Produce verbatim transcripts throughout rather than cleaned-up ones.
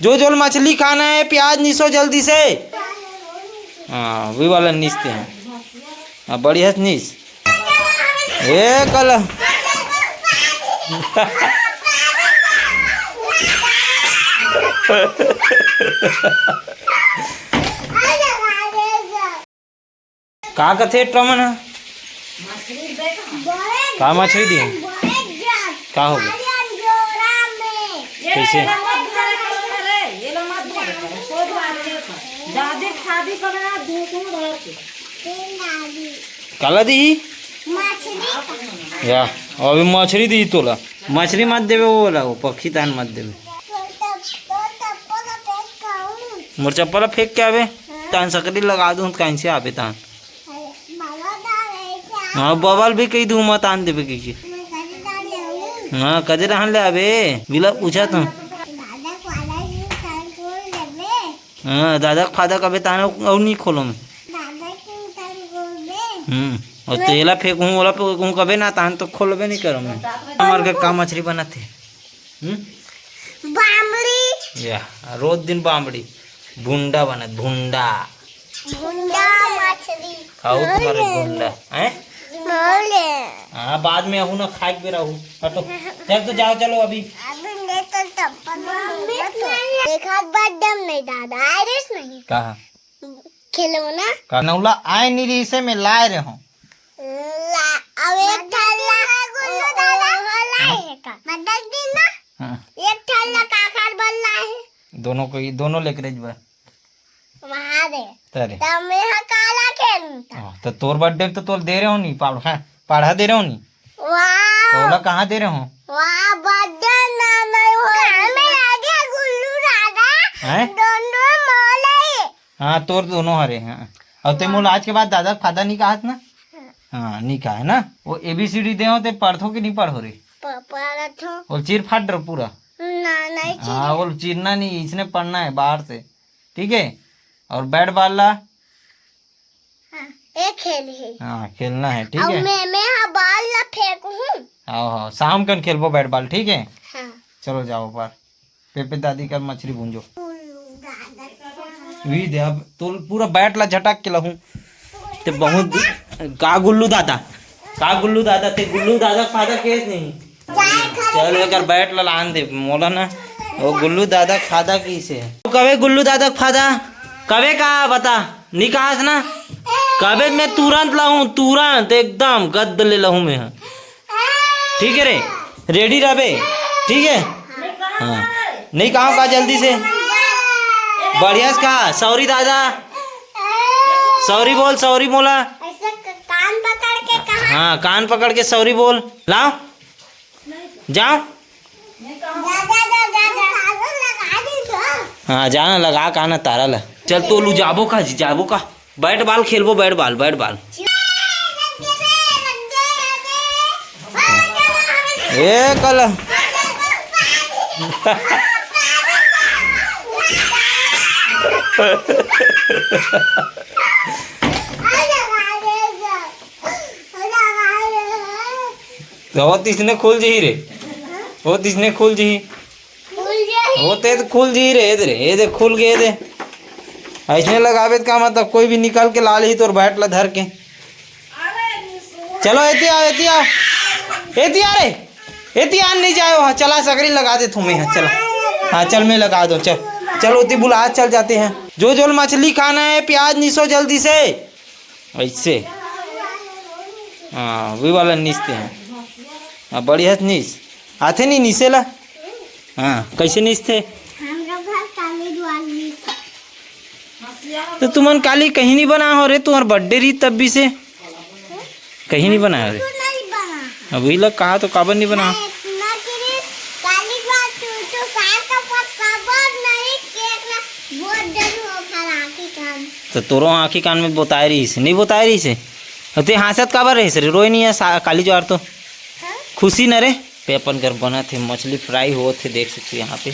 जो जोल मछली खाना है, प्याज निसो जल्दी से। हाँ, वही वाला निसते हैं। हाँ, बढ़िया से निस। ए कल। का कथे टोमन ह? का मछली दी? का हो गया? कैसे? काला दी? या, अभी मछली दी तोला। मछली मत देवे, वो वाला, वो पक्षी तान मत देवे। मोर चप्पल ला फेंक के आवे, तान सकरी लगा दूं, कहीं से आवे तान। हाँ, बबल भी कही दूं, मत आन देवे कही के। हाँ, कदे रहन ले आवे, बिला पूछा तो। हाँ, दादा के फादा कबे तान अउ नहीं खोलो मैं। हम्म, और तेला फेंकूं, ओला फेंकूं कबे ना, तान तो खोलबे नहीं करो मैं। हमार के का मछली बनत है? हम्म? बामड़ी। या, रोज दिन बामड़ी। भुंडा बनत, भुंडा। भुंडा मछली। खाओ तुम्हारे भुंडा, हैं? बोले। हाँ, बाद में आहू ना, खाए के बेरा आहू। हटो। चल तो जाओ, चलो अभी। अभी नहीं तो चप्पल में एक हाथ बार दम नहीं दादा, आयरिस नहीं। कहा? खिलौना। का नौला आए नहीं रही से मैं लाए रहे हूँ। ला, अब एक ठल्ला गुल्लू दादा। ओ, ओ, लाए है का? मतलब दिन ना। हाँ। एक ठल्ला काकर बल्ला है। दोनों को ही, दोनों लेके रह जबा। वहाँ दे। तरे। तब मैं हा काला खेलूं था। हाँ, तो तोर बर्थडे तो तोल दे रहे हो नहीं, पाड़-, हाँ, पाढ़ा दे रहे हो नहीं। वाह। तोला कहाँ दे रहे हो? वाह, बर्थडे ना नहीं हो। कहाँ में आ गया गुल्लू दादा? हैं? दोनों मोले। हाँ, तोर दोनों हरे, हाँ। और ते मोला आज के बाद दादा के फादा नहीं कहा ना? हाँ, नहीं कहा है ना? वो एबीसीडी दे हो, ते पढ़थो कि नहीं पढ़ो रे? प-, पढ़थो। वो चीर फाड़ रहो पूरा। ना, नहीं चीर। हाँ, वो चीरना नहीं, इसने पढ़ना है बाहर से, ठीक है? और बैट बॉल ला। हाँ, ये खेल है। हाँ, खेलना है, ठीक और है? मैं, मैं हाँ बॉल ला फेंकूं। हाँ, हाँ, शाम कन खेलबो बैट बॉल, ठीक है? हाँ। चलो जाओ ऊपर। पेपे दादी का मछली भूंजो। वी दे, अब तो पूरा बैट ला झटक के लाहूं। ते बहुत का गुल्लू दादा, का गुल्लू दादा, ते गुल्लू दादा फादा केस नहीं। चल एकर बैट ला लान दे, मोला ना, वो गुल्लू दादा फादा की से। कबे गुल्लू दादा फादा, कबे का बता, नहीं कहास ना? कबे मैं तुरंत लाहूं, तुरंत एकदम गद्द ले लाहूं मैं। ठीक है रे, रेडी रहबे, ठीक है? हाँ, नहीं कहा का जल्दी से, बढ़िया से कहा, सॉरी दादा, सॉरी बोल, सॉरी बोला। ऐसे क-, कान पकड़ के कहा। हाँ, कान पकड़ के सॉरी बोल, लाओ, जाओ। जा, जा, जा, जा, जा। हाँ, जा ना, लगा का ना तारा ला। चल तो लू जाबो का जी, जाबो का। बैट बॉल खेलबो, बैट बॉल, बैट बॉल। ए कल। तो वो तिसने खुल जही रे, वो तिसने खुल जही। खुल जाही। वो ते तो खुल जी रे, ए दे रे, ए दे खुल गए दे। ऐसने लगाबे त का मतलब, कोई भी निकल के ला लेही तोर बैट ला धर के। चलो एती आओ, एती आओ, एती आ रे, एती आ नहीं जाओ। हाँ, चला सकरी लगा दे तुम्हें, हाँ, चला। हाँ, चल मैं लगा दो, चल। चलो ओती बुला, चल जाते हैं। जो जोल मछली खाना है, प्याज निसो जल्दी से। ऐसे। हाँ, वही वाला निसते हैं। हाँ, बढ़िया से निस। आथे नहीं निसे ला? हाँ, कैसे निसथे? हम लोग घर काली द्वार निस। तो तुमन काली कहीं नहीं बना हो रे, तुम्हार बर्थडे रही तब भी से। कहीं नहीं बना हो रे। तो नहीं बना। अब वही लोग कहा तो काबर नहीं बना? मैं इतना गिरी, काली द्वार तू तो साथ का पर सबर नहीं, केक ना बहुत डर हो खा राखी काम। तो तोरो आँखी कान में बोताए रहिस, नहीं बोताए रहिस? अउ ते हाँसत काबर रहिस रे? रोए नहीं है सा-, काली ज्वार तो। हाँ? खुशी न रे। पे अपन घर बनत हे, मछली फ्राई होत हे, देख सकते हो यहाँ पे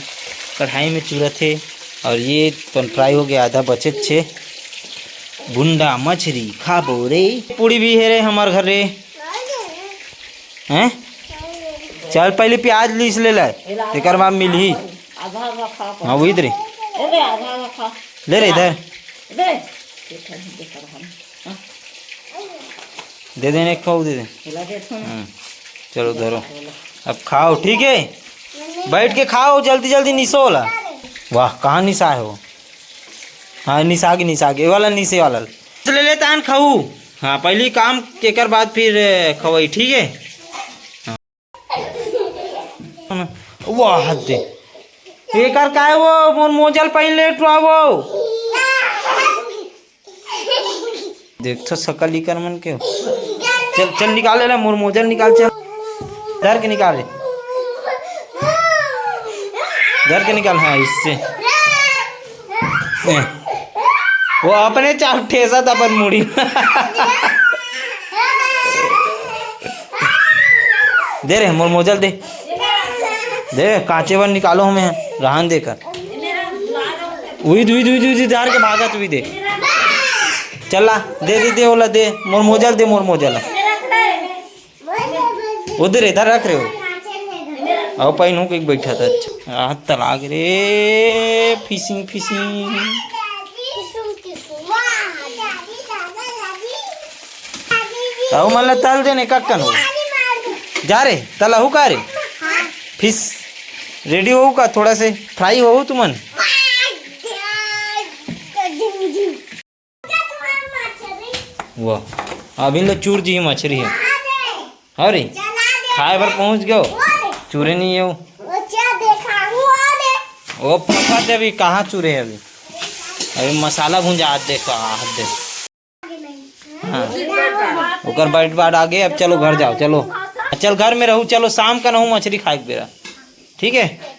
कढ़ाई में चुरत हे। और ये अपन फ्राई हो गया, आधा बचत छे। भुंडा मछली खाबो रे। पूड़ी भी हे रे हमार घर रे। हैं? चल पहले प्याज लीस ले ले, तेकर बाद मिलही। आधा आधा खा। हाँ, वही दे रे। ए बे, आधा आधा खा। ले रे इधर। दे। देखा, देखा, हाँ। दे दे, एक खाओ, दे दे। खिला दे थोड़ा। हम्म, चलो धरो। अब खाओ, ठीक है? बैठ के खाओ, जल्दी जल्दी निसो ला। वाह, कहाँ निसा है वो? हाँ, निसा के, निसा के, ये वाला निसे वाला। ले ले तान खाऊ। हाँ, पहली काम केकर बाद फिर, ए, खवाई, ठीक है? हाँ। वाह, हद दे। एकर काय वो, मोर मोजल पहिन ले टुआ वो। देख तो सकल इकर मन के। चल, चल निकाल ले, मोर मोजल निकाल, चल। धर के निकाल ले। धर के निकाल, हाँ, इससे। ए, वो अपने चाप ठेसत अपन मुड़ी। दे रे, मोर मोजल दे। दे, कांचे बर निकालो हमें, रहन दे कर। उई, उई, उई, उई, उई, धार के भागत उई दे। चल ला, दे, दे, दे, ओला दे, मोर मोजल दे, मोर मोजल। उधर इधर रख रहे हो। आओ, पाइन हो के बैठा था। अच्छा, हाथ तलाक रे, फिशिंग, फिशिंग। अउ मन ला तल देने कक्कन हो। जा रे, तलहू का रे? फिश रेडी हो का? थोड़ा से फ्राई हो तुमन। वाह, अभी ले चूर जी मछली है। अरे, खाए बर पहुंच गयो, चूरे नहीं हो। वो पापा दे अभी कहाँ चूरे है अभी? अभी मसाला भूंजा, हाथ दे, कहाँ हाथ दे। हाँ, ओकर बैठ बाट आ गए। अब चलो घर जाओ, चलो। चल घर में रहू, चलो शाम का नहू मछली खाए के बेरा, ठीक है?